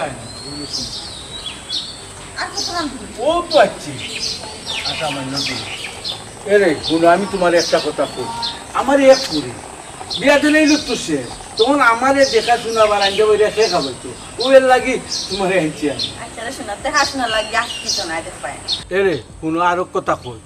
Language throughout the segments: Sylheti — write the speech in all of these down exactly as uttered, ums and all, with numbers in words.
আর কত কাম তুমি? ও তো আছি। আচ্ছা, আমার নদী। এরে, হুনো, আমি তুমারে একটা কথা কই। আমার এক ফুরি। বিয়া দিলাইলো তো সে। তখন আমারে দেখাশুনা বা রান্দা-বাড়া কে খাবাইতো? ও এর লাগি তুমারে আনছি আমি। আচ্ছা রে সোনা, দেখাশুনা লাগি আর কিছু নাই, দেখ পাই। এরে, হুনো, আরো কথা কই।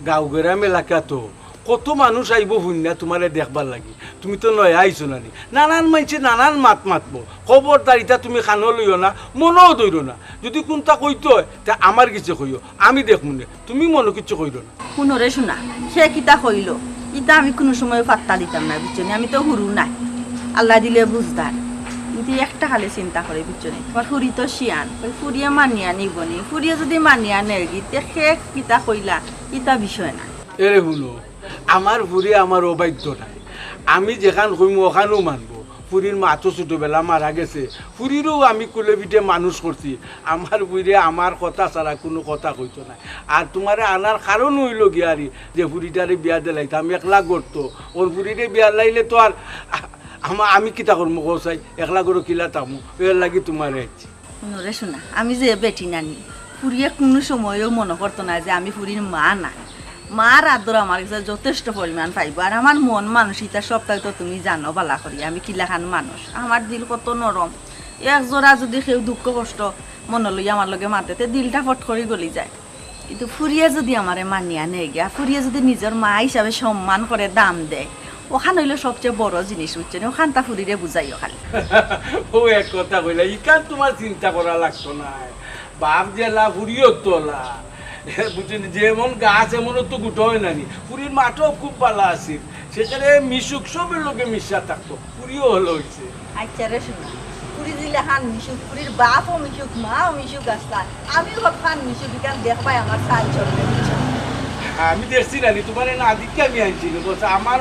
গাঁও গেরাম এলাকা তো কত মানুষ আইবো হুইন্না তুমারে দেখবার লাগি। তুমি তো নয়া আইছো না নি? নানান মাইনষে নানান মাত মাতবো। খবরদার, ইতা তুমি কানো লইও না, মনোও ধইরো না। যুদি কুনতা কইতো অয়, তে আমার গেছে কইও, আমি দেখমুনে। তুমি মনো কিচ্ছু কইরো না। হুনো রে সোনা, সে কিতা কইলো, ইতা আমি কুনু সময় পাত্তা দিতাম না, বুঝছো নি? আমি তো হুরু নায়, আল্লায় দিলে বুঝদার। কিন্তু একটা খালি চিন্তা করি, বুঝছো নি? তুমার ফুরি তো শিয়ান, অউ ফুরিয়ে মানিয়া নিবো নি? ফুরিয়ে যুদি মানিয়া নেয়গি, তে সে কিতা কইলা, ইতা বিষয় না। এরে হুনো, আমার ফুরি আমার অবাধ্য নায়। আমি যেখান কইমু অখানউ মানবো। ফুরির মা তো ছোটবেলা মারা গেছে। ফুরিরেও আমি কুলে-পিঠে মানুষ করছি। আমার ফুরিয়ে আমার কথা ছাড়া কুনু কথা কইতো নায়। আর তুমারে আনার কারণ অইলো গিয়া আরি যে ফুরিটারে বিয়া দিলাইতাম, একলা ঘর তো। অউ ফুরিরে বিয়া দিলাইলে তো আর আমা-, আমি কিতা করমু কও চাই? একলা ঘরো কিলা থাকমু? এর লাগি তুমারে আনছি। হুনো রে সোনা, আমি যে বেটি নানি, ফুরিয়ে কুনু সময়ও মনো করতো না যে আমি ফুরির মা না। মার আদর আমার গেছে যথেষ্ট পরিমাণ পাইবো। আর আমার মন মানসিকতা সবটাই তো তুমি জানো বালা করি, আমি কিলাখান মানুষ। আমার দিল কত নরম। এক জরা যুদি কেউ দুঃখ কষ্ট মনো লইয়া আমার লগে মাতে, তে দিলটা ফট করি গলি যায়। কিন্তু ফুরিয়ে যুদি আমারে মানিয়া নেয়গি, ফুরিয়ে যুদি নিজর মা হিসাবে সম্মান করে দাম দেয়, অখান অইলো সবচেয়ে বড় জিনিস, বুঝছো নি? অখানতা ফুরিরে বুঝাইও খালি। অউ এক কথা কইলা, ইখান তুমার চিন্তা করা লাগতো নায়। বাপ যেলা, ফুরিও তো অলা। বুঝছো নি? যেমন গাছ, এমনও তো গুটা অয় না নি। ফুরির মাটাও খুব বালা আছিল। সেখানে মিশুক, সবর লগে মিশা থাকতো। ফুরিও অলা অইছে। আচ্ছা রে সোনা, ফুরি যেলাখান মিশুক, ফুরির বাপও মিশুক, মাও মিশুক আছলা। আমিও হকখান মিশুক, ইখান দেখবায় আমার সাল চলবে, বুঝছো? আমি দেখছি নানি, তুমারে না দেখিয়া আমি আনছি না। বলছে, আমার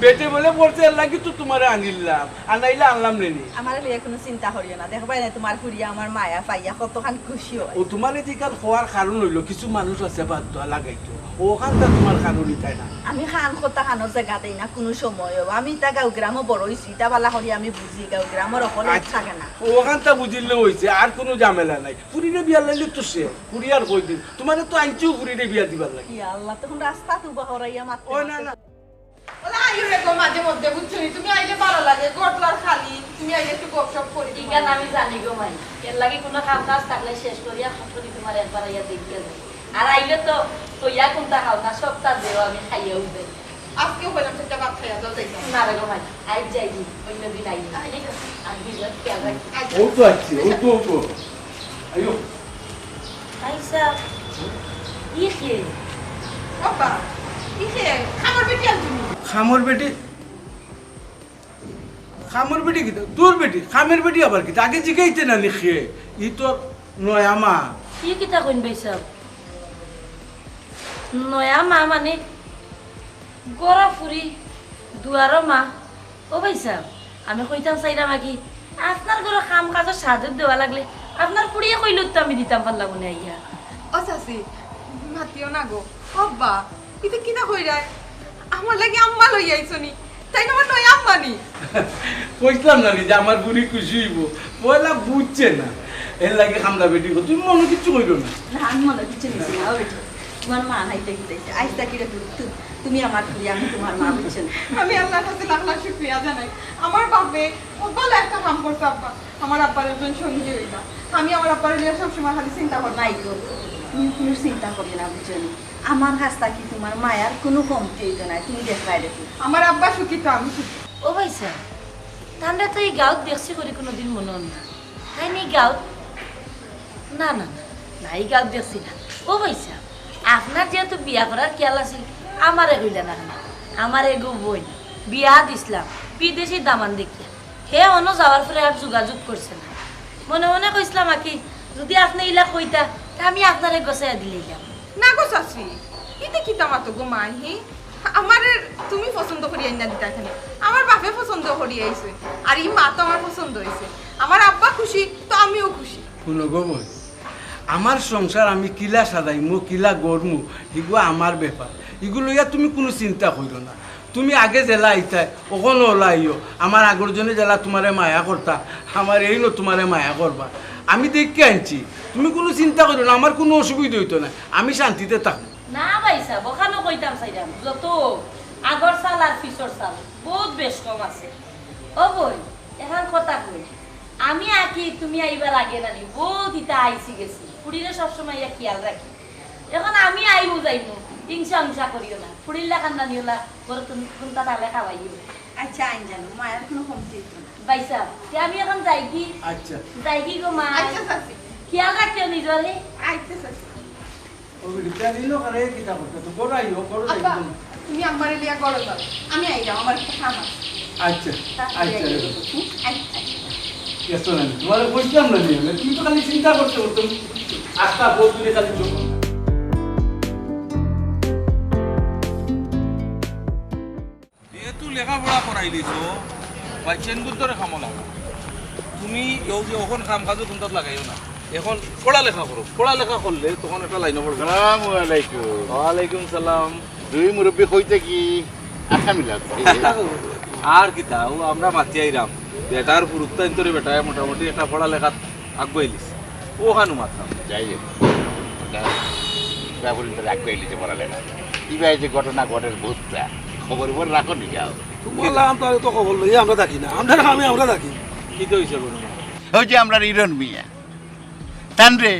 বেটে বলে বলছে, এর লাগি তো তুমারে আনিলাম, আর নাইলে আনলাম না নি। আমারে লইয়া কুনু চিন্তা করিও না, দেখবায় না তুমার ফুরিয়ে আমার মায়া পাইয়া কতখান খুশি অয়। ও তুমারে যে ইখান কওয়ার কারণ অইলো, কিছু মানুষ আছে বাদ দেওয়া লাগাইতো, অখানতা তুমার কারণ ইতায় না। আমি খান কথা খানোর জাগা দেই না কুনু সময়ও। আমি ইতা গাঁও গ্রামো বড় অইছি, ইতা বালা করি আমি বুঝি, গাঁও গ্রামর অকলে আচ্ছা, থাকে না। অখানতা বুঝিলে অইছে, আর কুনু ঝামেলা নাই। ফুরিরে বিয়া দিলাইলে তো সে, ফুরি আর কয়দিন? তুমারে তো আনছিউ ফুরিরে বিয়া দিবার লাগি। ইয়া আল্লাহ, তখন রাস্তাত উবা করাইয়া মারতে ও না, মারতে না। ওলা আইও রে গো মাঝে মধ্যে, বুঝছো নি? তুমি আইলে বালা লাগে, ঘর দুয়ার খালি, তুমি আইলে একটু গপসপ করি। ইখান আমি জানি গো মাই, এর লাগি কুনু কাম কাজ থাকলে শেষ করিয়া ফট করি তুমারে একবার আইয়া দেখিয়া যাই। আর আইলে তো কইয়া কুনতা খাও না, সবতা দেও, আমি খাইয়াউ যাই। আজকেও কইলাম, সেটা ভাত খাইয়া যাও, যাইতাম। না রে গো মাই, আইজ যাইগি, অইন্য দিন আইও। আচ্ছা। আর নিজর খেয়াল রাখিও। আচ্ছা। অউ তো আইছি, অউ তো, অউ তো। আইও। ভাইসাব, ই কে? বাবা, ই কে? কামর বেটি আনছো নি? কামর বেটি? কামর বেটি কিতা? তোর বেটি? কামর বেটি আবার কিতা? আগে জিগাইতে না নি কে? ই তো নয়া মা। ই কিতা কইন ভাইসাব? নয়া মা মানে গড়া ফুরি, দুয়ারো মা। ও ভাইসাব, আমি কইতাম চাইরাম আগে, আপনার ঘরো কাম কাজর সাহায্য দেওয়া লাগলে আপনার ফুরিয়ে কইলে তো আমি দিতাম পারলাম মনে আইয়া। ও চাচি, মাতিও না গো। ও আব্বা, ইতা কিতা কইরায়? আমার লাগি আম্মা লইয়া আইছো নি? তাইন আমার নয়া আম্মা নি? কইছলাম না নি যে আমার ফুরি খুশি অইবো? পয়লা বুঝছে না, এর লাগি কামলা বেটি গো, তুমি মনো কিচ্ছু কইরো না। না, আমি মনো কিচ্ছু নিছি না, ও বেটি। তুমার মা নাইতে কিতা অইছে? আইজ থাকি রে ফুরি, তু-, তুমি আমার ফুরি, আমি তুমার মা, বুঝছো নি? আমি আল্লার কাছে লাখ লাখ শুকরিয়া জানাই। আমার বাপে খুব বালা একটা কাম করছে আব্বা। আমার আব্বার একজন সঙ্গী অইলা। আমি আমার আব্বারে লইয়া সবসময় খালি চিন্তা করতাম। মাই গো, তুমি কুনু চিন্তা করিও না, বুঝছো নি? আমার কাছ থাকি তুমার মায়ার কুনু কমতি অইতো নায়, তুমি দেখবায় দেখো। আমার আব্বা সুখী তো আমি সুখী। ও ভাইসাব, তানরে তো ই গাঁওত দেখছি করি কুনুদিন মনো অর না। তাইন ই গাঁওত? না, না, না, না, ই গাঁওত দেখছি না। ও ভাইসাব, আপনার যেহেতু বিয়া করার খেয়াল আছিল, আমারে কইলা না কেনে? আমার এগু বইন, বিয়া দিছলাম, বিদেশি দামান দেখিয়া। হে অনো যাওয়ার পরে আর যোগাযোগ করছে না। মনে মনে কইছলাম আকি, যুদি আপনে ইলা কইতা, তে আমি আপনারে গছাইয়া দিলাইলাম। না গো চাচি, ইতা কিতা মাতো গো মাই, হি? আমারে তুমি পছন্দ করি আইনা দিতা কেনে? আমার বাপে পছন্দ করি আইছে, আর ই মা তো আমার পছন্দ অইছে। আমার আব্বা খুশি, তো আমিও খুশি। হুনো গো বইন, আমার সংসার আমি কিলা সাজাইমু, কিলা গড়মু, ইগু আমার ব্যাপার। ইগু লইয়া তুমি কুনু চিন্তা কইরো না। তুমি আগে যেলা আইতায়, অখনও অলা আইও। আমার আগর জনে যেলা তুমারে মায়া করতা, আমার এইনও তুমারে মায়া করবা। আমি দেখিয়া আনছি, তুমি কুনু চিন্তা করিও না, আমার কুনু অসুবিধা অইতো নায়, আমি শান্তিতে থাকমু। না ভাইসাব, অখানও কইতাম চাইরাম, যত আগর চাল আর পিছর চাল বউত বেশ কম আছে। ও বইন, এখান কথা কই, আমি আঁকি তুমি আইবার আগে নানি বউত ইতা আইছি গেছি, ফুড়িরে সবসময় ইয়া খিয়াল রাখি। অখন আমি আইমু যাইমু, হিংসা হুংসা করিও না। ফুড়ির লাখান নানি অলা ঘরো কুন-, কুন্তা থাকলে খাওয়াইও। আচ্ছা, আইন জানো, মায়ার কুনু কমতি অইতো না। ভাইসাব, তে আমি অখন যাইগি? আচ্ছা। যাইগি গো মা? আচ্ছা, চাচি। খিয়াল রাখিও নিজরে। আচ্ছা, চাচি। ও বেটি, তে আইলো কারে কিতা করতে? তো ঘরো আইও, ঘরো আব্বা, যাইও। তুমি আমারে লইয়া ঘরো যাও। আমি আইরাম, আমার একটা কাম আছে। আচ্ছা, তাড়াতাড়ি আচ্ছা, আইও। রে বাবা। হুম? আচ্ছা, আচ্ছা। ব্যস্ত নাই, তুমারে কইছিলাম না নি, তুমি তো খালি চিন্তা করতে করতে আস্তা বউ তুলে খালি চোখ। যেহেতু লেখাপড়া করাইলিছো, ভাইসাব গুন্তরে কামো লাগো। তুমি অউ যে অখন কাম কাজও কুন্তাত লাগাইও না, অখন পড়ালেখা করো। পড়ালেখা করলে তখন একটা লাইনও পড়বে। আসসালামু আলাইকুম। ওয়ালাইকুম সালাম। দুই মুরব্বি কইতে কি আসামি লাগছে? আর কিতা, অউ আমরা মাতি আইরাম। বেটার ফুরুত্তাইন্তরে বেটায় মোটামুটি একটা পড়ালেখাত আগুয়াইলিছে। অখানউ মাতরাম। যাই হোক, ওটা ব্যাপারে তো রাখবে এই যে পড়ালেখা। ইবায় যে ঘটনা ঘটের বুঝতা, খবর খবর রাখো নি যাও। তুমার লাখান তো আর অত খবর লইয়া আমরা থাকি না, আমরার কামে আমরা থাকি। কিতা অইছে ঘটনা? অউ যে আমরার ইরন মিয়া, তানরে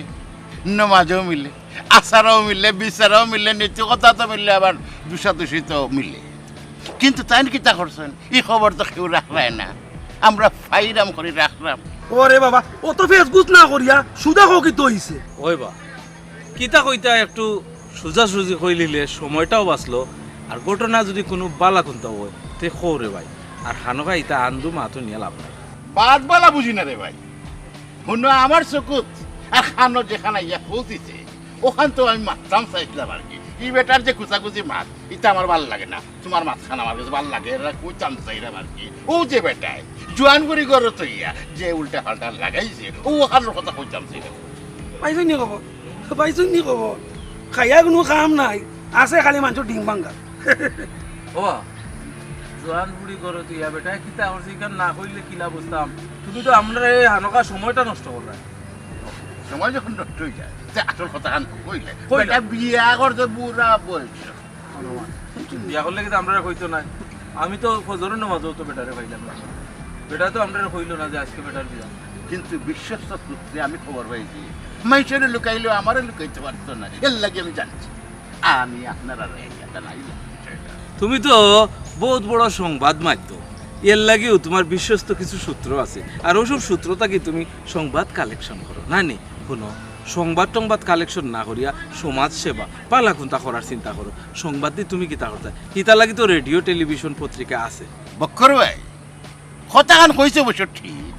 নমাজও মিলে, আচারও মিলে, বিচারও মিলে, নীতি কথাত মিলে, আবার দুষাদুষিতও মিলে। কিন্তু তাইন কিতা করছইন, ই খবর তো কেউ রাখরায় না। আমরা ফাইরাম করি রাখরাম। ওরে বাবা, অত ফেসগুস না করিয়া সুজা কও কিতা অইছে? ওই বা, কিতা কইতা একটু সুজাসুজি কইলিলে সময়টাও বাঁচলো, আর ঘটনা যুদি কুনু বালা কুন্তা অয়, তে কও রে ভাই। আর খানোকা ইতা আন্দু মাতো নিয়া লাভ নাই। বাদ বালা বুঝি না রে ভাই। হুনো, আমার চকুত আর খানো যেখান আইয়া পৌঁছিছে, অখান তো আমি মাততাম চাইছিলাম আর কি। ই বেটার যে কুচাকুচি মাত, ইতা আমার ভালা লাগে না। তুমার মাতখান আমার গেছে ভালা লাগে, এরা কইতাম চাইরাম আর কি। অউ যে বেটায় জোয়ান বুড়ি ঘরো থইয়া যে উল্টা পাল্টা লাগাইছে, অউ অখানর কথা কইতাম চাইরাম। পাইছইন নি খবর? পাইছইন নি খবর? খাইয়া কুনু কাম নাই, আছে খালি মানষর ডিম ভাঙ্গা। ওবা, জোয়ান বুড়ি ঘরো থইয়া বেটায় কিতা করছে, ইখান না কইলে কিলা বুঝতাম? তুমি তো আমরার এই খানোকা সময়টা নষ্ট কররায়। সময় যখন নষ্ট অই যায়, তে আসল কথাখান কইলে। কইলে। বেটা বিয়া করছে বুড়া বয়স। বিয়া করলে কিন্তু আমরারে কইতো নায়। আমি তো ফজরর নামাজও তো বেটারে পাইলাম না। বেটা তো আমরারে কইলো না যে আজকে বেটার বিয়া। কিন্তু বিশ্বস্ত সূত্রে আমি খবর পাইছি, মাইনষরে লুকাইলেও আমারে লুকাইতে পারতো না, এরলাগি আমি জানছি। আমি আপনারারে ইটা নাই বিষয়টা। তুমি তো বউত বড় সংবাদ মাধ্যম, এরলাগিও তুমার বিশ্বস্ত কিছু সূত্র আছে, আর অউ সব সূত্র থাকি তুমি সংবাদ collection করো না নি? হুনো, সংবাদ টংবাদ collection না করিয়া সমাজ সেবা, বালা কুন্তা করার চিন্তা করো। সংবাদ দি তুমি কিতা করতায়? ইতার লাগি তো রেডিও, টেলিভিশন, পত্রিকা আছে। বক্কর ভাই, কথাখান কইছো অবশ্য ঠিক,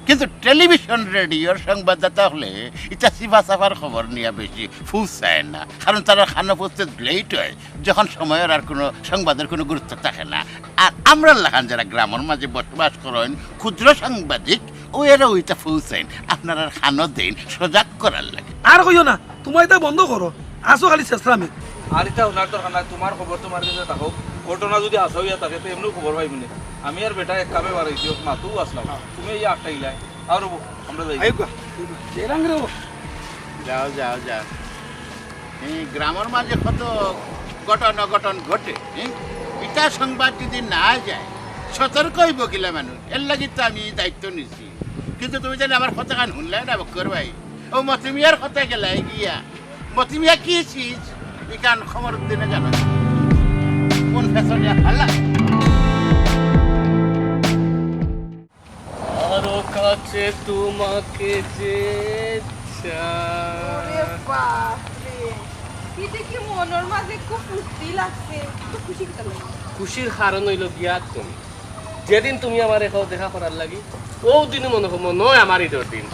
কিন্তু টেলিভিশন, রেডিওর সংবাদদাতা অকলে ইতা ছিফা-ছাফার খবর নিয়া বেশি পৌঁছায় না, কারণ তারার খানো পৌঁছতে লেট অয়, যখন সময়র আর কুনু সংবাদর কুনু গুরুত্ব থাকে না। আর আমরার লাখান যারা গ্রামর মাঝে বসবাস করইন, ক্ষুদ্র সাংবাদিক, অউ এরাও ইতা পৌঁছাইন, আপনারার খানো দেইন, সজাগ করার লাগি। আর কইও না, তুমার ইতা বন্ধ করো, আছো খালি শেষরামি। আর ইতা হুনার দরকার নাই, তুমার খবর তুমার গেছে থাকউক। ঘটনা যুদি হাছা অইয়া থাকে, তে এমনেউ খবর পাইমু নে। আমি আর বেটা এক কামে বারইছি, মাতউ আছলাম, তুমি এই আটকাইলায়। আর অবো, আমরা যাই। আইগা, যে রাং রে অবো। যাও, যাও, যাও। এই গ্রামর মাঝে কত ঘটনা অঘটন ঘটে, হ্যাঁ? ইতা সংবাদ যুদি না যায়, সতর্ক অইবো কিলা মানুষ। এরলাগি তো আমি দায়িত্ব নিছি। কিন্তু তুমি যেন আমার কথাখান হুনলায় না, বক্কর ভাই। অউ মতিমিয়ার কথা গেলায় গিয়া। মতিমিয়া কি চিজ? ইখান কমরুদ্দিনে জানো। কোন ফ্যাশনে হালা? আরো কাছে তোমাকে যে চাই। ওরে বাপ রে, ইতা দেখি মনর মাঝে খুব ফুর্তি লাগছে। তো খুশি কিতা লাগছে? খুশির কারণ অইলো গিয়া তুমি। যেদিন তুমি আমারে কও দেখা করার লাগি, অউ দিনউ মনো অয়, মনো অয় আমার ইদর দিন।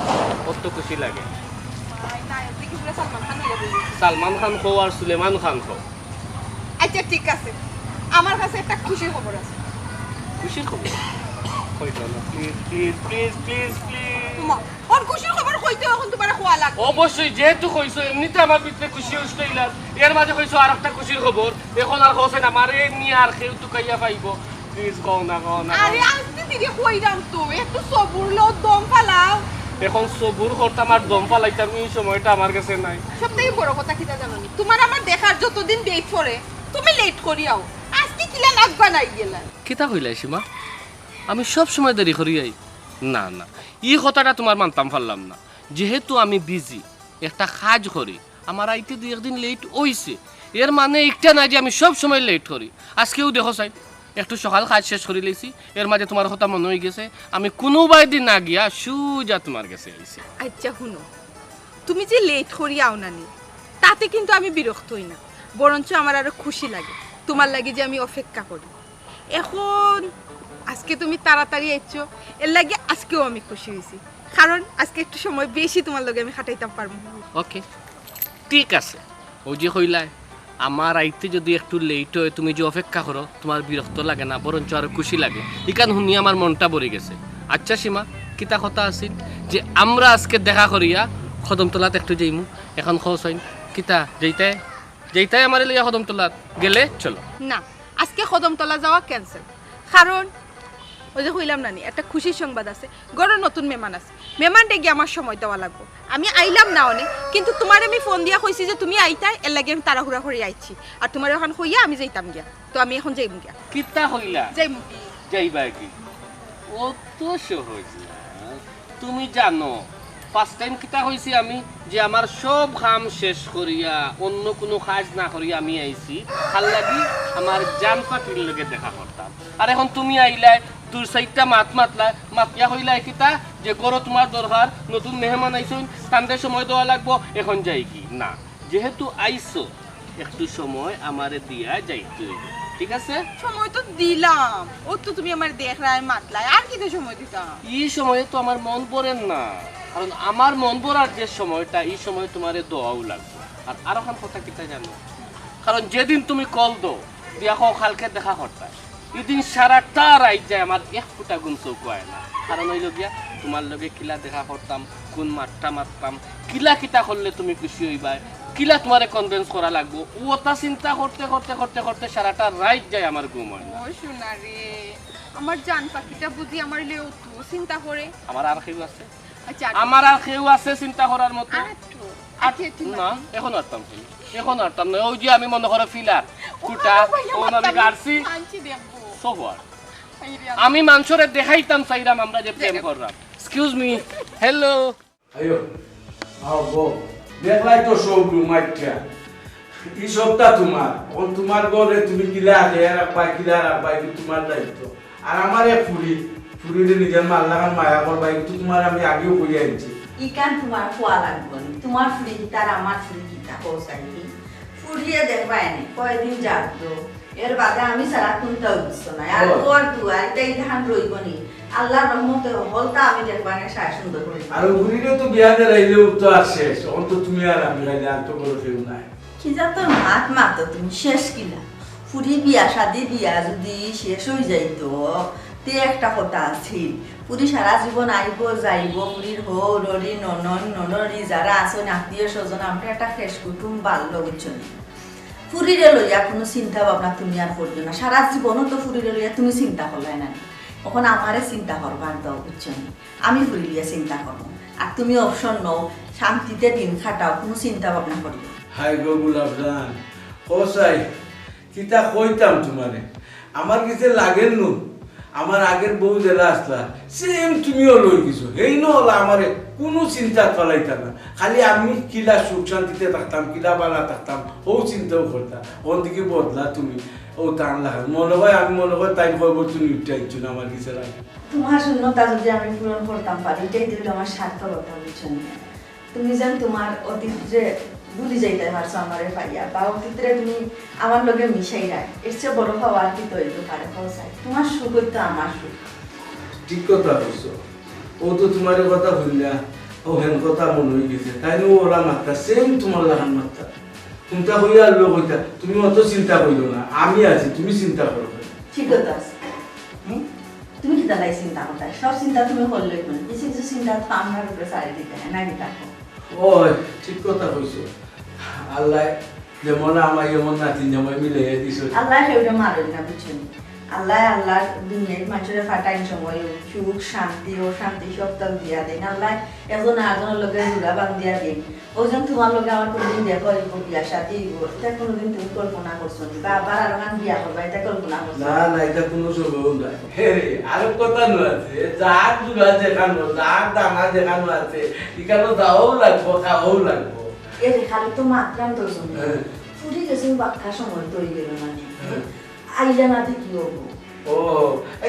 অত খুশি লাগে। ভাই, নায়ক দেখি পুরা সালমান খান অইয়া বইছে। সালমান খান কও আর সুলেমান খান কও। আচ্ছা, ঠিক আছে, আমার কাছে একটা খুশির খবর আছে। খুশির খবর? কইতা না, please, please, please, please, please। তোমার, অর খুশির খবর কইতে অখন তুমারে কওয়া লাগ। অবশ্যই, যেহেতু কইছো, এমনিতে আমার ভিতরে খুশি উঠতে ইলার, এর মাঝে কইছো আর একটা খুশির খবর। এখন আর কওছাইন আমারে নিয়া আর কেউ তুকাইয়া পাইবো? প্লিজ কও না, কও না, কও আরে না। আস্তে ধীরে কইরাম তো, একটু সবুর লও, দম ফালাও। এখন সবুর করতাম আর দম ফালাইতাম, এই সময়টা আমার কাছে নাই। সব থাকি বড় কথা কিতা জানো নি? তুমার আমার দেখার যতদিন ডেট পড়ে, তুমি লেট করি আও। আজকে কিলা নাক বানাই গেলা? কিতা কইলাই সীমা? আমি সব সময় দেরি করি আই? না, না, ই কথাটা তুমার মানতাম পারলাম না। যেহেতু আমি বিজি, একটা কাজ করি, আমার আইতে দুই একদিন লেট অইছে, এর মানে ইটা না যে আমি সব সময় লেট করি। আজকেও দেখো চাই, একটু সকাল কাজ শেষ করি লইছি, এর মাঝে তুমার কথা মনো অই গেছে, আমি কুনুবায়দি না গিয়া সুজা তুমার গেছে আইছি। আচ্ছা হুনো, তুমি যে লেট করি আও না নি, তাতে কিন্তু আমি বিরক্ত অই না, বরঞ্চ আমার আরো খুশি লাগে তুমার লাগি যে আমি অপেক্ষা করি। এখন আজকে তুমি তাড়াতাড়ি আইছো, এর লাগি আজকেও আমি খুশি অইছি, কারণ আজকে একটু সময় বেশি তুমার লগে আমি কাটাইতাম পারমু। ওকে, ঠিক আছে। অউ যে কইলায়, আমার আইতে যদি একটু লেট অয়, তুমি যে অপেক্ষা করো, তুমার বিরক্ত লাগে না, বরঞ্চ আরো খুশি লাগে। ইখান হুনি আমার মনটা ভরি গেছে। আচ্ছা সীমা, কিতা কথা আছিল যে আমরা আজকে দেখা করিয়া কদমতলাত একটু যাইমু? এখন কও চাইন, কিতা যাইতায়? যাইতায় আমারে লইয়া কদমতলাত? গেলে চলো। না, আজকে কদমতলা যাওয়া ক্যান্সেল, কারণ অউ যে কইলাম না নি, একটা খুশির সংবাদ আছে, ঘরো নতুন মেহমান আছে, মেহমানরে গিয়া আমার সময় দেওয়া লাগবো। আমি আইলাম না অনে, কিন্তু তুমারে আমি ফোন দিয়া কইছি যে তুমি আইতায়, এর লাগি আমি তাড়াহুড়া করি আইছি। আর তুমারে অখান কইয়া আমি যাইতাম গিয়া, তো আমি এখন যাইমু গিয়া। কিতা কইলা? যাইমু কি? যাইবায় কি? অত সহজ না। তুমি জানো, ফার্স্ট টাইম কিতা কইছি আমি, যে আমার সব কাম শেষ করিয়া, অন্য কুনু কাজ না করিয়া আমি আইছি। কার লাগি? আমার জান পাখির লগে দেখা করতাম। আর এখন তুমি আইলায়, দুই চাইরটা মাত মাতলায়, মাতিয়া কইলায় কিতা যে ঘরো তুমার দরকার, নতুন মেহমান আইছইন, তানরে সময় দেওয়া লাগবো, এখন যাই কি? না, যেহেতু আইছো, একটু সময় আমারে দিয়া যাইতে অইবো, ঠিক আছে? সময় তো দিলাম, অউ তো তুমি আমারে দেখরায়, মাতলায়, আর কিতা সময় দিতাম? ই সময়ে তো আমার মন ভরের না, কারণ আমার মন ভরার যে সময়টা, ই সময় তুমারে দেওয়াউ লাগবো। আর আরোখান কথা কিতা জানো, কারণ যেদিন তুমি কল দেও, দিয়া কও কালকে দেখা করতায়, ইদিন সারাটা রাইত যায় আমার এক ফুটা ঘুম চউখো আয় না। কারণ অইলো গিয়া তুমার লগে কিলা দেখা করতাম, কুন মাতটা মাততাম, কিলা কিতা করলে তুমি খুশি অইবায়, কিলা তুমারে কনভিন্স করা লাগবো, অতা চিন্তা করতে করতে করতে করতে সারাটা রাইত যায় আমার ঘুম অয় না। ও সোনা রে, আমার জান পাখিটা বুঝি আমারে লইয়া অত চিন্তা করে। আমার আর কেউ আছে? আচ্ছা, আমার আর কেউ আছে চিন্তা করার মতো? আর একটু, আর আচ্ছা, একটু না, এখন আরতাম না। এখন আরতাম না। অউ যে আমি মনে করো ফিলার, কুটা, ও ভাই, ও আমার আমি তো গার্সি, মানছি দেখবো। সোহর। এই রে, আমি মানষরে দেখাইতাম চাইরাম আমরা যে প্রেম কররাম। Excuse me, hello. আইও, আও বউ। দেখলায় তো সব রুম আইটা। ই সবটা তুমার। অখন তুমার ঘরে তুমি কিলা আগে রাখবায়, কিলা রাখবায়, ইগু তুমার দায়িত্ব। আর আমার এক ফুড়ি, ফুড়িরে নিজর মার লাখান মায়া করবায়, ইগু তো তুমারে আমি আগেউ কইয়া আইছি। ইখান তুমার কওয়া লাগবো নি। তুমার ফুড়ি কিতা আর আমার ফুড়ি কিতা, কও চাই। ফুড়িয়ে দেখবায় নি, কয়দিন যাক তো। এর বাদে আমি ছাড়া কুন্তাউ বুঝতো না। আর ও। ঘর দুয়ার, ইতা ইলাখান রইবো নি। আল্লার রহমতে হকলতা আমি দেখবায় নি, সারা সুন্দর করি। আর ফুড়িরে তো বিয়া দিলাইলেউ তো আর শেষ। অখন তো তুমি আর আমি, খালি আর তো বড় কেউ নাই। কি জাতর মাত মাতো তুমি, শেষ কিলা? ফুড়ি বিয়া শাদি দিয়া যুদি শেষ অই যাইতো, তে একটা কথা আছিল। ফুড়ি সারা জীবন আইবো যাইবো, ফুড়ির হউর হড়ি, ননদ ননড়ি যারা আছইন, আত্মীয় স্বজন, আমরা একটা ফেস কুটুম বাড়লো, বুঝছো নি? ফুড়িরে লইয়া কুনু চিন্তা ভাবনা তুমি আর করিও না। সারা জীবনও তো ফুড়িরে লইয়া তুমি চিন্তা করলায় না নি। অখন আমারে চিন্তা করবার দাও, বুঝছো নি? আমি ফুড়ি লইয়া চিন্তা করমু। আর তুমি অবসর নও, শান্তিতে দিন কাটাও, কুনু চিন্তা ভাবনা করিও না। হায় গো গোলাপজান, ও চাই, কিতা কইতাম তুমারে? আমার গেছে লাগের নু, আমার আগের বউ যেলা আছলা, সেম তুমিও লই গেছো। হেইন অলা আমারে কুনু চিন্তাত ফালাইতা না। খালি আমি কিলা সুখ শান্তিতে থাকতাম, কিলা বালা থাকতাম, হউ চিন্তাউ করতা। অন দিকে বদলা তুমি, ও তান লাখান। মনো অয়, আমি মনো অয় তাইন কইবো তুমি উঠে আইছো না আমার গেছে লাগে। তুমার শূন্যতা যুদি আমি পূরণ করতাম পারি, ইটাই তো অইলো আমার সার্থকতা, বুঝছো নি? তুমি যেন তুমার অতীতরে ভুলি যাইতায় পারছো আমারে পাইয়া, বা অতীতরে তুমি আমার লগে মিশাইরায়, এর চেয়ে বড় পাওয়া আর কিতা অইতো পারে, কও চাই? তুমার সুখ অইতো আমার সুখ। ঠিক কথা কইছো। ও তো তুমার ই কথা কইলা, ও হেন কথা মনো অই গেছে। তাইন অলা মাততা, সেম তুমার লাখান মাততা। কুন্তা কইয়া আর লোক কইতা, তুমি অত চিন্তা করিও না, আমি আছি, তুমি চিন্তা করো না। ঠিক কথা আছে। হুম? তুমি কিতার লাগি চিন্তা করতায়? সব চিন্তা তুমি করলেউ অইবো নি। কিছু কিছু চিন্তা তো আমরার উপরে ছাড়ি দিতায়, না কিতা কও? ওই, ঠিক কথা কইছো। আল্লায় যেমন আমায় এমন নাতিন জামাই মিলাইয়া দিছে। আল্লায় কেউরে মারইন না, বুঝছইন? আল্লায় আল্লার দুনিয়ার মানষরে পাঠাইন সময় সুখ, শান্তি, অশান্তি সবতা দিয়া দেইন। আল্লায় একজন আরজনর লগে জুড়া বান্ধিয়া দেইন। অউ যেন তুমার লগে আমার কুনুদিন দেখা অইবো, বিয়া শাদী অইবো, ইতা কুনুদিন তুমি কল্পনা করছো নি? বা আবার আরোখান বিয়া করবা, ইতা কল্পনা করছো নি? না, না, ইতা কুনু সময়ও নায়। হে রে, আরো কথা নু আছে, যার জুড়া যেখানো, যার দানা যেখানো আছে, ইখানো যাওয়াও লাগবো, খাওয়াও লাগবো। এ রে, খালি তো মাতরাম দুইজনে। হ্যাঁ। ফুরি গেছইন বাক্কা সময় তো অইগেলো না নি? হ্যাঁ। আইলা না দেখি অইবো। ও,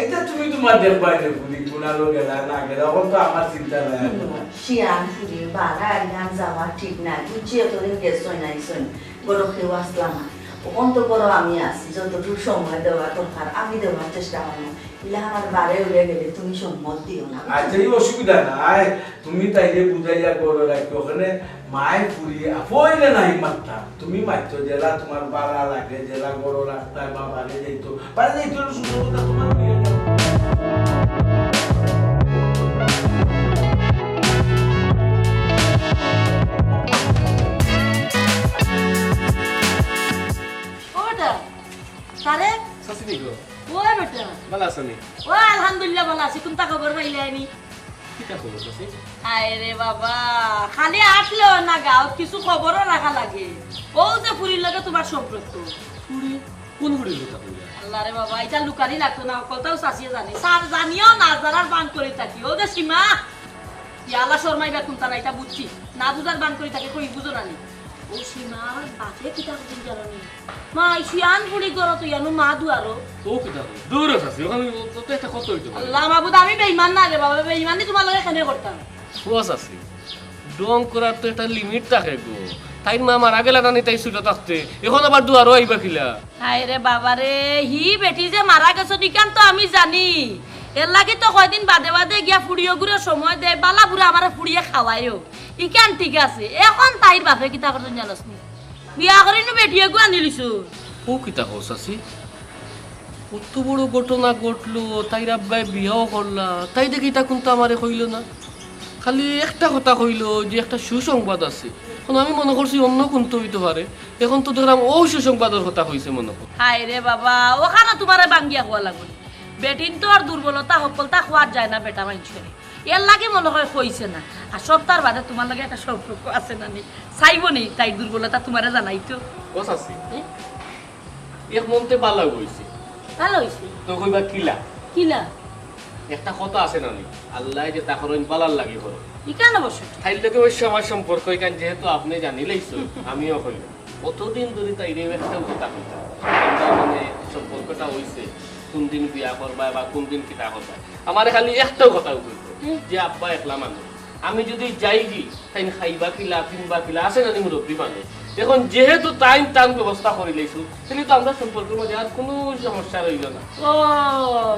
ইতা তুমি তুমার দেখবায় নে, ফুরি কুনালো গেলা না গেলা, অখন তো আমার চিন্তা নাই। হুম, শিয়ান ফুরি, বারা আইলাম যাওয়া ঠিক নাই, বুঝছি, অতদিন গেছইন আইছইন, ঘরো কেউ আছলা না, অখন তো ঘরো আমি আছি, যতটুক সময় দেওয়া দরকার আমি দেওয়ার চেষ্টা করমু। ইলা আমার বারে উড়ে গেলে তুমি সম্মত দিও না, বুঝছো? আচ্ছা, ই অসুবিধা নাই, তুমি তাইরে বুঝাইয়া ঘরো রাখিও, অখানো মায় ফুরি আফইলে নাই মাততা। তুমি মাতিও যেলা তুমার বালা লাগে, যেলা ঘরো রাখতায় বা বারে যাইতো, বারে যাইতো অইলে সুন্দর কথা তুমার লইয়া যাও। ওটা, তারে? চাচি নি গো? ওই বেটা। ভালা আছো নি? ও আলহামদুলিল্লাহ ভালা আছি, কুনতা খবর পাইলায় নি? কিতা খবর, চাচি? আয় রে বাবা, খালি আটলেও না গাঁওত, কিছু খবরও রাখা লাগে। অউ যে ফুরির লগে তুমার সম্পর্ক। ফুরি? কুন ফুরির কথা কইলা? আল্লাহ রে বাবা, ইতা লুকানি লাগতো না, হকলতাউ চাচিয়ে জানে। স্যার জানিও না, জানার বান করি থাকি। অউ যে সীমা, ইয়া আল্লাহ শরমাইবার কুনতা নাই, ইতা বুঝছি। না বুঝার বান করি থাকি, কই বুঝো না নি? অউ সীমার বাপে কিতা করছইন জানো নি? মা, এই শিয়ান ফুড়ি ঘরো তো ইয়ানো মা দুয়ারো। ও কিতা কও? দূর হ চাচি, অখানো তো, তো একটা কথা অইতো পারে। আল্লাহ মাবুদ, আমি বেইমান না রে বাবা, বেইমানি তুমার লগে কেনে করতাম? ও চাচি, ঢং করার তো একটা limit থাকে গো। তাইর মা মারা গেলা না নি তাই ছোট থাকতে, অখন আবার দুয়ারো আইবা কিলা? হায় রে বাবা রে, হি বেটি যে মারা গেছইন ইখান তো আমি জানি। এরলাগি তো কয়দিন বাদে বাদে গিয়া ফুড়িওগুরে সময় দেয়, বালা বুরা আমারে ফুড়িয়ে খাওয়ায়ও। ইখান ঠিক আছে, অখন তাইর বাপে কিতা করছইন জানোস নি? বিয়া করি নু বেটি এগু আনিলিছইন। ও কিতা কও চাচি? অত বড় ঘটনা ঘটলো, তাইর আব্বায় বিয়াও করলা, তাই দেখি ইতা কুনতা আমারে কইলো না। খালি একটা কথা কইলো যে একটা সুসংবাদ আছে। অখন আমি মনো করছি অন্য কুনতা অইতো পারে। অখন তো দেখরাম অউ সুসংবাদর কথা কইছে মনো কর। হায় রে বাবা, অখানো তুমারে ভাঙ্গিয়া কওয়া লাগবো নি। বেটিন্তর দুর্বলতা হকলতা কওয়া যায় না বেটা মানষরে। এরলাগি মনো কয় কইছে না। আর সবতার বাদে তুমার লগে একটা সম্পর্ক আছে না নি? চাইবো নি তাইর দুর্বলতা তুমারে জানাইতো? ও চাচি, হুম? এক মনতে ভালা অইছে। ভালা অইছে? তো কইবা কিলা? কিলা? একটা কথা আছে না নি? আল্লায় যেতা করইন ভালার লাগি করইন। ইখান অবশ্য। তাইর লগে অবশ্য আমার সম্পর্ক ইখান যেহেতু আপনে জানিলাইছইন, আমিও কইলাম। অতদিন ধরি তাইরে একটা কথা কইতাম। আমরা মানে সম্পর্কটা অইছে, কুনদিন বিয়া করবায় বা কুনদিন কিতা করবায়। আমারে খালি একটাউ কথা কইতো হুম। যে আব্বা একলা মানুষ। আমি যুদি যাইগি, তাইন খাইবা কিলা, পিনবা কিলা, আছে না নি মুরব্বি মানুষ। অখন যেহেতু তাইন তান ব্যবস্থা করিলাইছইন, তাইলে তো আমরার সম্পর্কর মাঝে আর কুনু সমস্যা রইলো না। ও,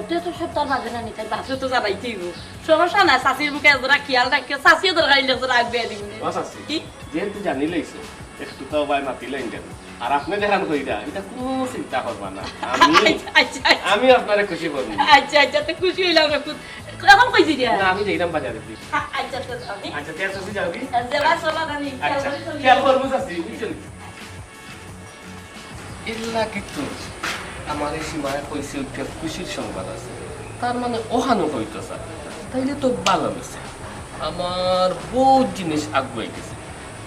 তে তো সবতার বাদে না নি, তাইর বাপরে তো জানাইতে অইবো। সমস্যা নাই, চাচির মুখে একজরা খিয়াল রাখিও, চাচিয়ে দরকার অইলে একজরা আগ বাড়াই দিবো নে। ও চাচি, কি? যেহেতু জানিলাইছইন, একটু তাও বায় মাতিলাইন যেন। আর আপনে যেখান কইরা, ইতা কুনু চিন্তা করবা না। আমি, আচ্ছা, আচ্ছা, আচ্ছা। আমি আপনারে খুশি করমু। আচ্ছা, আচ্ছা, তে খুশি অইলাম রে পুত। অখন কই যাইরা? না, আমি যাইরাম বাজারেদি। আচ্ছা, আচ্ছা, যাও। আচ্ছা, তে চাচি যাও কি? যাও, চলো, রানী, খেয়াল আচ্ছা, করি চলো। খেয়াল করমু চাচি, বুঝছইন? এরলাগি তো আমারে সীমায় কইছে একটা খুশির সংবাদ আছে, তার মানে অখানো কইতো চায়, তাইলে তো ভালা অইছে। আমার বউত জিনিস আগুয়াই গেছে,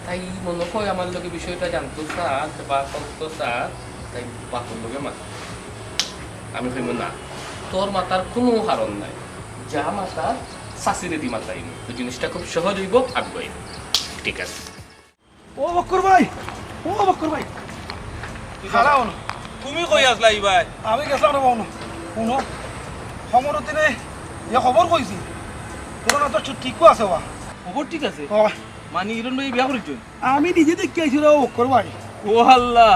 তাই মনো কয় আমার লগে বিষয়টা জানতো চায় বা কইতো চায়, তাই বাপর লগে মাত। আমি কইমু, "না, তোর মাতার কুনু কারণ নাই, যা মাতার চাচিরেদি মাতাইমু, অউ জিনিসটা খুব সহজ অইবো, আগুয়াইবো।" ঠিক আছে। ও বক্কর ভাই, ও বক্কর ভাই, খাড়া অনো। তুমি কই আছলায় ভাই? আমি গেছলাম রে বাবা, অনো। হুনো, খবর দিনে ইয়া খবর কইছি, তোর না তো ঠিকও আছে বা। খবর ঠিক আছে? ও। মানে ইরন ভাই বিয়া করিছইন? আমি নিজে দেখি আইছি রে বক্কর ভাই। ও আল্লাহ,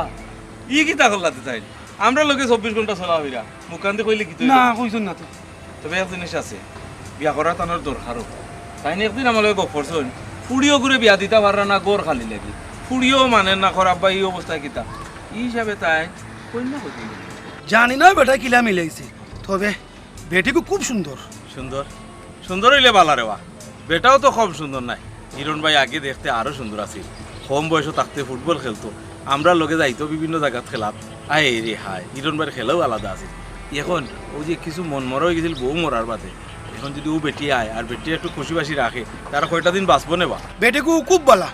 ই কিতা করলা তে তাইন? আমরার লগে চব্বিশ ঘন্টা চলাফিরা, মুখখান দি কইলে কিতা অইবো? না, কইছইন না তো। তবে এক জিনিস আছে, বিয়া করা তানর দরকারও। তাইন একদিন আমার লগে গপ করছইন, ফুড়িওগুরে বিয়া দিতা পাররা না, ঘর খালি লাগি। ফুড়িও মানে না, কর আব্বা, ই অবস্থায় কিতা? ই হিসাবে তাইন কইন না কইতে। জানি না বেটা কিলা মিলাইছে, তবে বেটিগু খুব সুন্দর। সুন্দর? সুন্দর অইলে ভালা রে বা। বেটাও তো কম সুন্দর নায়। হিরণ ভাই আগে দেখতে আরো সুন্দর আছিল। কম বয়সো থাকতে ফুটবল খেলতো, আমরার লগে যাইতো বিভিন্ন জাগাত খেলাত। আয় রে হায়, হিরণ ভাইর খেলাও আলাদা আছিল। এখন অউ যে কিছু মন মরা অইগেছিল বউ মরার বাদে, এখন যুদি অউ বেটি আয় আর বেটি একটু খুশি বাসি রাখে, তারা কয়টা দিন বাঁচবো নে বা? বেটিগু খুব বালা,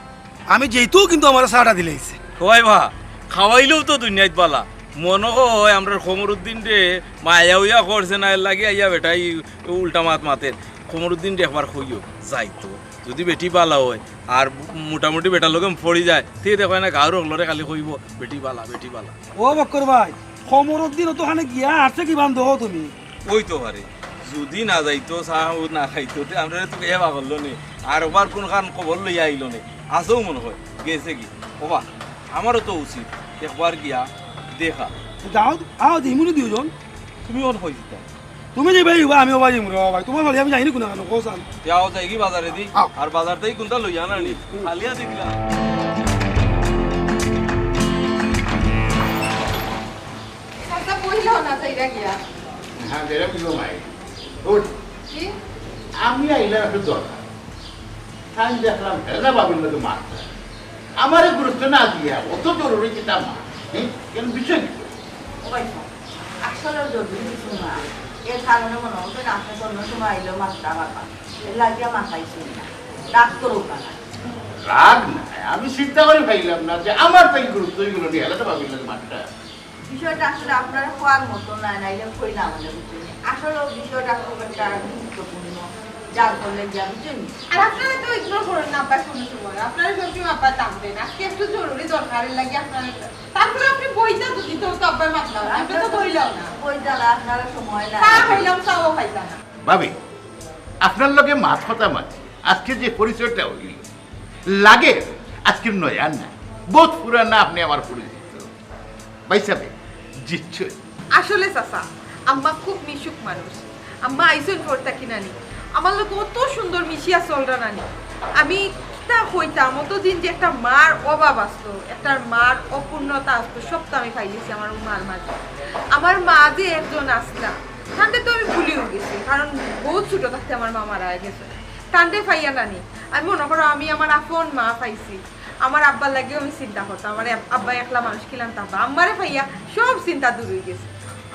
আমি যেইতু কিন্তু আমারে চাটা দিলাইছে। ওই বা, খাওয়াইলেও তো দুনিয়াত বালা। মনো অয় আমরার কমরুদ্দিনরে মায়া উয়া করছে না, এরলাগি আইয়া বেটায় উল্টা মাত মাতের। কমরুদ্দিনরে একবার কইও, যাইতো। যুদি বেটি বালা অয়, আর মোটামুটি বেটার লগে পড়ি যায়, তে দেখো না গাঁওর অকলরে খালি কইবো, "বেটি বালা, বেটি বালা।" ও বক্কর ভাই, কমরুদ্দিন অতখানে গিয়া আরছে কিমান দেখো তুমি? অইতো পারে, যুদি না যাইতো, চা না খাইতো, তে আমরারে তো কে বা করলো নে, আর ওবার কুনখান খবর লইয়া আইলো নে, আছেও মনো অয়, গেছেগি। ওবা, আমারও তো উচিত একবার গিয়া দেখা। যাও, আও, দিমুনি দুইজন। তুমি অন কই যিতায়? তুমি যে ভাই, আমি ওবা যাইমু রে ভাই, তুমার বাড়ি আমি যাইনি কুনখানো, কও চাইন। যাও, যাইগি বাজারেদি, আও। আর বাজার থাকি কুনতা লইয়া না নি, খালিয়া দেখলা। চাচা, বইলাও না, যাইরা গিয়া। হ্যাঁ, বেরো কি গো মাই? উঠ। কি? আমি আইলাম একটু দরকার। তাইন দেখলাম হেলেনা ভাবির লগে মাতরা। আমারে গুরুত্ব না দিয়া অত জরুরি কিতা মাত? হুম? কেন বিষয় কি? ও ভাই সাব, আসলে জরুরি কিছু না। এর কারণে মনো অয় না, আপনে অন্য সময় আইলেও মাততা পারবা। এরলাগি মাতাইছি না। রাগ করো না। রাগ না, আমি চিন্তা করি পাইলাম না যে আমার তাইন গুরুত্ব অইলো নি, হেলেনা ভাবির লগে মাতরা। বিষয়টা আসলে আপনারে কওয়ার মতো নায়, নাইলে কইলাম না, বুঝছইন নি? আসলে বিষয়টা খুব একটা গুরুত্বপূর্ণ, যার ফলে গিয়া, বুঝছইন নি? আর আপনারা তো ignore করেন না আব্বায় কুনু সময়, আপনারা সবসময় আব্বায় চাপ দেন। আজকে একটু জরুরি দরকারের লাগি আপনারা, তারপরে আপনি বইটা তো দিতে হতো আব্বায় মাতলাম, আপনি তো বইলাও না। বইটা না, আপনারা সময় না। চা খাইলাম, চাও খাইতা না। ভাবি, আপনার লগে মাত কথা মাতি আজকে যে পরিচয়টা অইল, লাগে আজকের নয়া না, বহুত পুরানা আপনি আমার পরিচিত। ভাই সাহেব, জিতছে। আসলে চাচা, আম্মা খুব মিশুক মানুষ। আম্মা আইছইন পর থাকি নানি, আমার লগে অত সুন্দর মিশিয়া চলরা নানি। আমি কিতা কইতাম, অতদিন যে একটা মার অভাব আসতো, একটা মার অপূর্ণতা আসতো, সবটা আমি পাইলিছি আমার মার মাঝে। আমার মা যে একজন আসলা, তানরে তো আমি ভুলিও গেছি, কারণ বহুত ছোট থাকতে আমার মা মারা গেছে। তানরে পাইয়া নানি, আমি মনো করো আমি আমার আপন মা পাইছি। আমার আব্বার লাগিও আমি চিন্তা করতাম, আমার আব-, আব্বা একলা মানুষ কিলান থাকবা। আম্মারে পাইয়া সব চিন্তা দূর অই গেছে।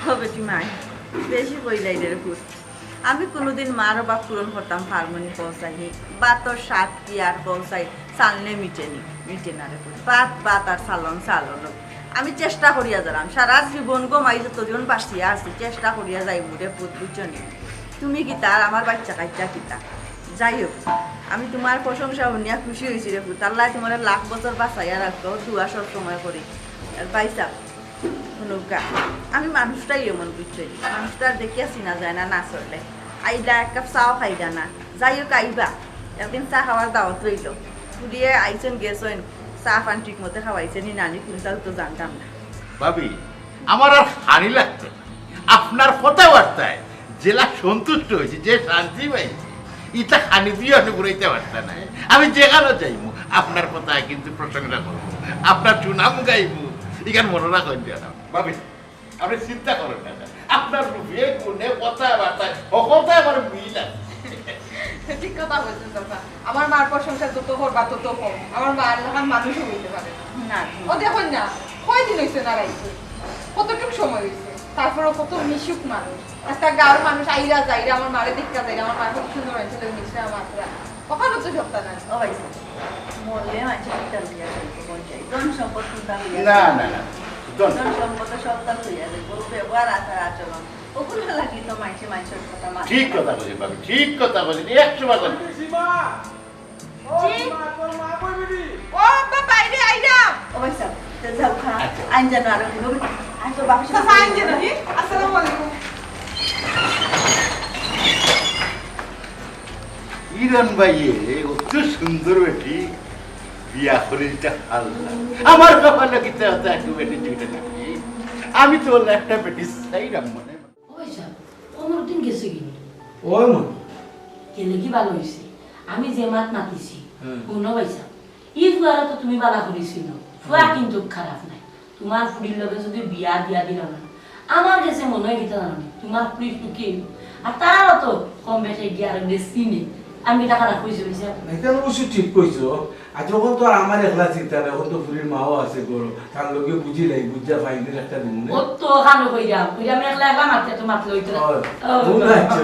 ও বেটি মাই, বেশি কইলাই রে পুত। আমি কুনুদিন মার অভাব পূরণ করতাম পারমু নি কও চাই? ভাতর স্বাদ কি আর কও চাই? চালনে মিটে নি, মিটে না রে পুত। ভাত ভাত আর চালন চালন। আমি চেষ্টা করিয়া যারাম, সারা জীবন গো মাই যত জীবন বাঁচিয়া আছি, চেষ্টা করিয়া যাইমু রে পুত, বুঝছো নি? তুমি কিতা আর আমার বাইচ্চা কাইচ্চা কিতা? যাই হোক, আমি তুমার প্রশংসা হুনিয়া খুশি অইছি রে পুত। আল্লায় তুমারে লাখ বছর বাঁচাইয়া রাখউক, দোয়া সব সময় করি। আর ভাই সাব, হুনউক্কা, আমি মানুষটাই এমন, বুঝছো নি? মানুষটা দেখিয়া চিনা যায় না, না চললে। আইলা এক কাপ চাও খাইলা না। যাই হোক, আইবা। একদিন চা খাওয়ার দাওয়াত রইল। ফুরিয়ে আইছইন গেছইন, চা পান ঠিক মতো খাওয়াইছে নি নানি, কুনটাও তো জানতাম না। ভাবি, আমার আর খানি লাগতো না। আপনার কথাবার্তায় যেলা সন্তুষ্ট অইছি, যে শান্তি পাইছি, ইতা খানি দিয়া আপনি ফুরাইতা পারতা না। আমি যেখানো যাইমু, আপনার কথা কিন্তু প্রশংসা করমু, আপনার সুনাম গাইমু, ইখান মনো রাখইন যেন। ভাবি, আপনি চিন্তা করইন না, আপনার রূপে গুণে কথাবার্তায় হকলতায় আমার মিল আছে। ঠিক কথা কইছইন চাচা, আমার মার প্রশংসা যত করবা তত কম, আমার মার লাখান মানুষও অইতে পারে না। না। ও দেখইন না, কয়দিন অইছে না আইছে, কতটুক সময় অইছে, তারপরেও কত মিশুক মানুষ। আস্তা গাঁওর মানুষ আইরা যাইরা, আমার মারে দেখিয়া যাইরা, আমার মার কত সুন্দর অইছিল মিশরা মাতরা। ওখানে তো সপ্তাহ নাই। ও ভাই, মরলে মানুষের কিতা লইয়া যাইব, কোন চাই? ধন সম্পদ কোনটা লইয়া না, যাইব? না, না। ধন ধন সম্পদ তো সপ্তাহ লইয়া যাইব। ব্যবহার, আচার, আচরণ, ওগুলো লাগি তো মানুষে মানুষের কথা মানে। ঠিক কথা কইছইন ভাবি, ঠিক কথা কইছইন, একশো বার। সীমা! ও জি। সীমা, তোর মা কই বেটি? ও আব্বা, বাইরে আইরাম। ও ভাই সাব, তো যাও খা। আচ্ছা। আইন যেন আরো দিন। আইন তো বাপের সাথে চাচা, আইন যেন, জি? আসসালামু আলাইকুম। ইরন ভাইয়ে অত সুন্দর বেটি বিয়া করি দিতা পারলা। আমার কপালো কিতা অত একটু বেটি জুটে নানি? আমি তো অলা একটা বেটি চাইরাম মনে। ও ভাই সাব, কমরুদ্দিন গেছে কি? ওই মনে। গেলে কি ভালা অইছে? আমি যে মাত মাতিছি, হুম। হুনো ভাই সাব, ই ফুয়ারে তো তুমি ভালা করি চিনো। ফুয়া হুম। কিন্তু খারাপ নায়। তুমার ফুড়ির লগে যুদি বিয়া দিয়া দিলাম না, আমার গেছে মনে অয় কিতা জানো নি? তুমার ফুড়ি সুখী অইব। আর তারও তো কম বেশি গিয়া আর বেশি নেই। আমি কিতা খারাপ কইছি, কইছি? না, ইটা অবশ্য ঠিক কইছো। আর অখন তো আর আমার একলা চিন্তা না, অখন তো ফুরির মাও আছে ঘরো, তার লগে বুঝিলাই, বুঝা ফাইনাল একটা দিন নে। ও তো অখানো কইরাম, কইরাম একলা একলা মাতলে তো মাতলে অইতো না। ও, ও, মনে আছে।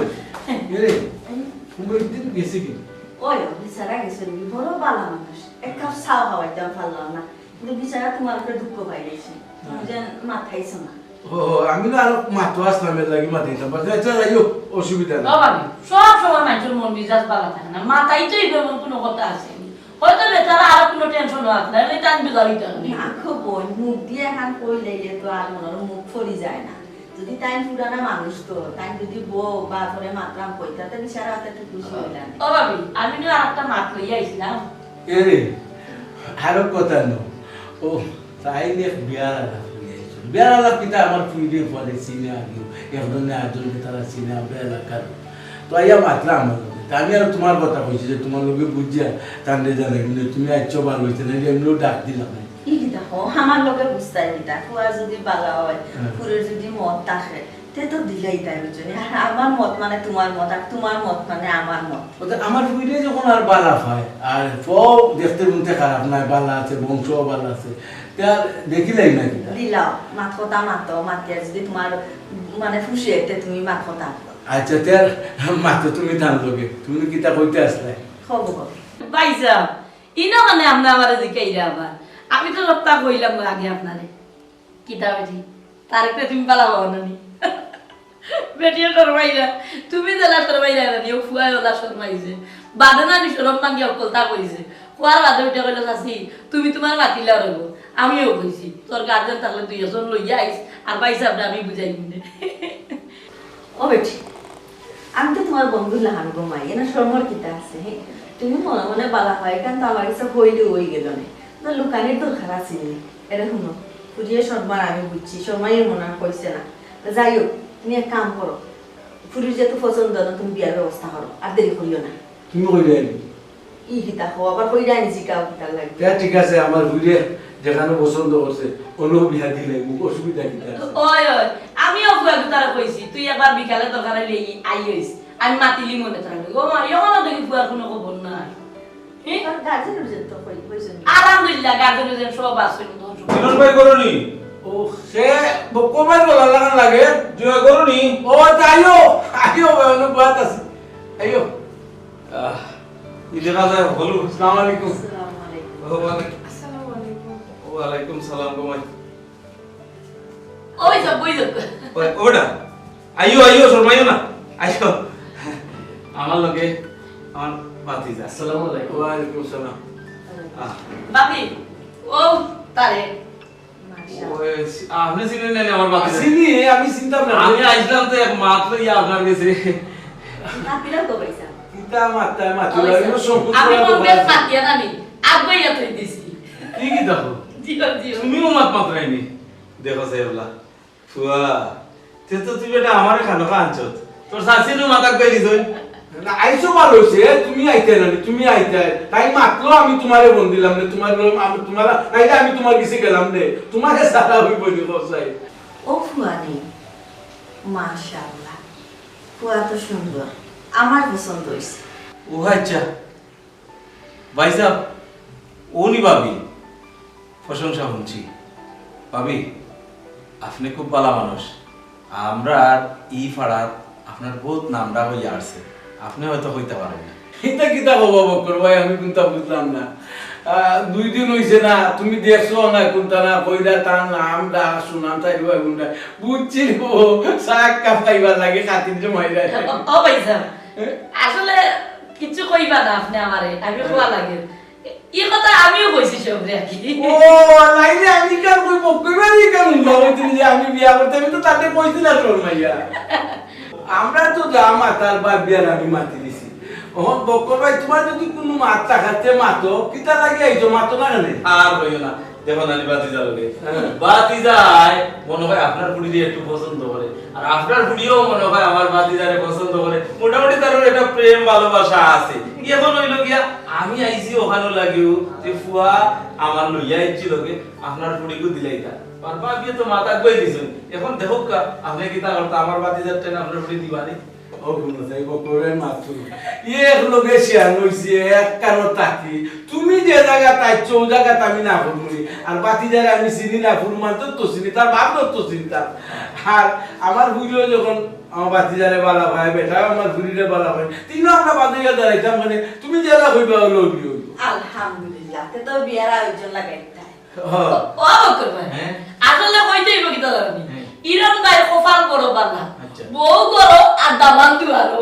এরে, তুমি একদিন গেছি কি? ওই, বেচারা গেছে রে, বড় বালা মানুষ। এক কাপ চা খাওয়াইতাম পারলাম না। কিন্তু বেচারা তোমার উপরে দুঃখ পাই গেছে। তুমি হ্যাঁ। যেন মাথাইছো না। ও, আমি না আরো মাতো আসলাম, এর লাগি মাতাইতাম। বাস, আচ্ছা, যাই হোক, অসুবিধা নাই। বাবা, সব সময় মানুষের মন মিজাজ বালা থাকে না। মাথায় তো এই ব্যাপার কোনো কথা আছে নি। হয়তো বেচারা আরো কোনো টেনশন আছে না, এমনি টাইম বিলা হইতে হবে। না, খুব বই, মুখ দিয়ে এখন কই লাইলে তো আর মনের মুখ ফরি যায় না। যদি তাই পুরানা মানুষ তো, তাই যদি বউ বা ধরে মাতলাম কইতা, তে বেচারা অত একটু খুশি হইলাম। ও ভাবি, আমি না আর একটা মাত লইয়া আইছিলাম। এরে, আরো কথা ন। ও, তাই নিয়ে বিয়ার আলাপ লইয়া আইছো। বিয়ার আলাপ কিতা আমার ফুইরে পরে চিনে আগে, এক ধরনের আটজনকে তারা চিনে আমরা এলাকার। তো আইয়া মাতলা আমার লগে। তা আমি আর তোমার কথা কইছি যে তোমার লগে বুঝিয়া তানরে জানাই, কিন্তু তুমি আইছো ভালো হইছে না, এমনিও ডাক দিলাম না। ই কিতা কও, আমার লগে বুঝতাই কিতা, ফুয়া যদি বালা হয়, হ্যাঁ। ফুরির যদি মত থাকে, তে তো দিলাই তাই বুঝছো নি? আর আমার মত মানে তোমার মত, আর তোমার মত মানে আমার মত। ওতে আমার ফুইরে যখন আর বালা হয়, আর ফুয়াও দেখতে শুনতে খারাপ নায়, বালা আছে, বংশও বালা আছে, তে আর দেখিলাই না কিতা? দিলাও, মাত কথা মাতো, মাতিয়া যদি তোমার মানে খুশি হয়, তে তুমি মাত কথা মাতো। আচ্ছা, তে আর মাতো তুমি তান লগে, তুমি কিতা কইতে আসলাই? খবর। ভাইসাব, ইনো মানে আপনে আমারে জিকাইরা আবার। আমি তো সবতা কইলাম আগে আপনারে। কিতা বেটি? তারেকরে তুমি বালা পাও না নি? বেটিয়ে শরমাইরা। তুমি যেলা শরমাইরা না নি, ও ফুয়ায় ওলা শরমাইছে। বাদে না নি শরম ভাঙ্গিয়া অকলতা কইছে। কওয়ার বাদে উঠে কইলো, "চাচি, তুমি তোমার মাতিলাও রে গো।" আমিও কইছি, "তোর গার্জেন থাকলে দুই একজন লইয়া আইস, আর ভাইসাবরে আমি বুঝাই দিমু নে।" ও বেটি, আমি তো তোমার বন্ধুর লাখান গো মাই, এনা শরমর কিতা আছে, হে? তুমি মনে মনে বালা পাই, কারণ তো আমার কাছে হইলে হই গেল নে। না, লুকানির দরকার আছে নি। এরে হুনো, ফুরিয়ে শরমার আমি বুঝছি, শরমাইয়ে মনে হয় কইছে না। তো যাই হোক, তুমি এক কাম করো, ফুরির যেহেতু পছন্দ না, তুমি বিয়ার ব্যবস্থা করো, আর দেরি করিও না। তুমি কইলে আইনি? ই কিতা কও, আবার কইরা আইনি জিকাও কিতার লাগি? তে ঠিক আছে, আমার ফুরিয়ে যেখানো পছন্দ করছে, অনো বিয়া দিলে, মুখ অসুবিধা কিতা আছে? ওই, ওই, আমিও ফুয়া গুতারে কইছি, তুই একবার বিকালে দরকার হইলে ই আইস, আমি মাতিলি মনে তোর। ও মা, এখনো দেখি ফুয়ার কোনো খবর নাই। হে? তার গার্জেন উর্জেন তো কই, কইছেন? আলহামদুলিল্লাহ, গার্জেন উর্জেন সব আছে, তখন সব। মিলন ভাই করো নি? ও, সে বক্কর ভাই বলার লাখান লাগে, জুয়া করো নি? ও, আইও, আইও, ভাই, অনেক বাত আছে। আইও। আহ, ই দেখা যায়, হলু। আসসালামু আলাইকুম। আসসালামু আলাইকুম। ওয়ালাইকুম। আসসালামু আলাইকুম। ওয়ালাইকুম সালাম, গো মাই। ওই যাও, ওই যাও। ওই, ওটা। আইও, আইও, শরমাইও না। আইও। আমার লগে, আমার ভাতিজা। আসসালামু আলাইকুম। ওয়ালাইকুম সালাম। আহ। ভাবি, ও তারে। ওই, আপনি চিনেন না নি আমার ভাতিজা? চিনি, আমি চিনতাম না। আমি আইছিলাম তো এক মাত লইয়া আপনার গেছে। মাতিলাম তো ভাইসাব। কিতা মাততায় মাতিলা, আমি সংকোচ আমি করা তো কোনো বেশ পারছি না। মাতিয়া না নি, আগুয়াইয়া থই দিছি। কি কি দেখো? জিও, জিও। তুমিও মাত মাতরায়নি। দেখো সাহেবলা, ফুয়া, তে তো তুই বেটা আমারে খানো খা আনছত। তোর শাশিরও মাথা কই দিছই। না, আইছো ভালো হইছে, তুমি আইতে না নি, তুমি আইতে। তাই মাতলো আমি তোমারে ফোন দিলাম না, তোমার, আমি তোমার, তাইলে আমি তোমার গেছে গেলাম না। তোমারে সারা হইব নি, কও চাই। ও ফুয়ানি, মাশাআল্লাহ, ফুয়া তো সুন্দর, আমার পছন্দ হইছে। ও আচ্ছা, ভাইসাব, ও নি ভাবি, প্রশংসা শুনছি। ভাবি, আপনি খুব ভালা মানুষ। আমরার ই পাড়াত আপনার বহুত নাম ডাক হইয়া আসছে, আপনি হয়তো কইতা পারেন না। ইতা কিতা কবা বক্কর ভাই, আমি কুনতা বুঝলাম না। আহ, দুই দিন হইছে না, তুমি দেখছো না কুনতা না, কইরা তার নাম ডাক, সুনাম তাই ভাই কুনতা। বুঝছি রে, ও শাক কাপাইবার লাগে খাতির জমাই যায়। ও, ও ভাইসাব, হ্যাঁ? আসলে কিছু কইবা না আপনি আমারে, আমি হ্যাঁ। খোয়া লাগে। ই কথা আমিও কইছি সবরে আর কি। ও, নাইলে আমি কার কই বক্কর ভাই কার উল্টা হইতে যে আমি বিয়া করতে, আমি তো তাকে কইছি না শরমাইয়া। আমরা তো যা মাতার বা বিয়ার আমি মাতি দিছি। ওহন বক্কর ভাই, তোমার যদি কোনো মাত থাকাতে মাতো, কিতা লাগি আইছো, মাতো না কেনে? আর কইও না, দেখো নানি ভাতিজা লগে। হ্যাঁ। ভাতিজায় মনে হয় আপনার ফুড়িরে একটু পছন্দ করে, আর আপনার ফুড়িও মনে হয় আমার ভাতিজারে পছন্দ করে। মোটামুটি তার একটা প্রেম ভালোবাসা আছে। এখন হইল গিয়া, আমি আইছি ওখানো লাগিও যে ফুয়া আমার লইয়া আইছি লগে, আপনার ফুড়িকে দিলাইতা। আর ভাবিয়ে তো মাথা গই দিছেন। এখন দেখুক কা, আপনি কিতা করতা, আমার ভাতিজার টেন আপনার ফুড়ি দিবানি। ও হুনো চাই, বকরের মাতু। ইয়ে এক লগে শিয়ান অইছে, এক কানো তাকি। তুমি যে জাগাত আইছো, ও জাগাত আমি না ফুরমুনি। আর ভাতিজারে আমি চিনি না, ফুরমানতর তো চিনি, তার বাপর তো চিনতাম। আর আমার ফুড়িও যখন আমার ভাতিজারে বালা পায়, বেটাও আমার ফুড়িরে বালা পায়, তিনও আমরা বাদ অইয়া দাঁড়াইতাম, মানে, তুমি যেলা কইবা, ও লবি অইব। আলহামদুলিল্লাহ, তে তো বিয়ার আয়োজন লাগাইতায়। হ। ও বকর ভাই, হ্যাঁ? আসলে কইতে অইব কিতা জানি? হ্যাঁ। ইরন ভাই কপাল বড় বালা। আচ্ছা। বউ ঘরো আর দামান দুয়ারো।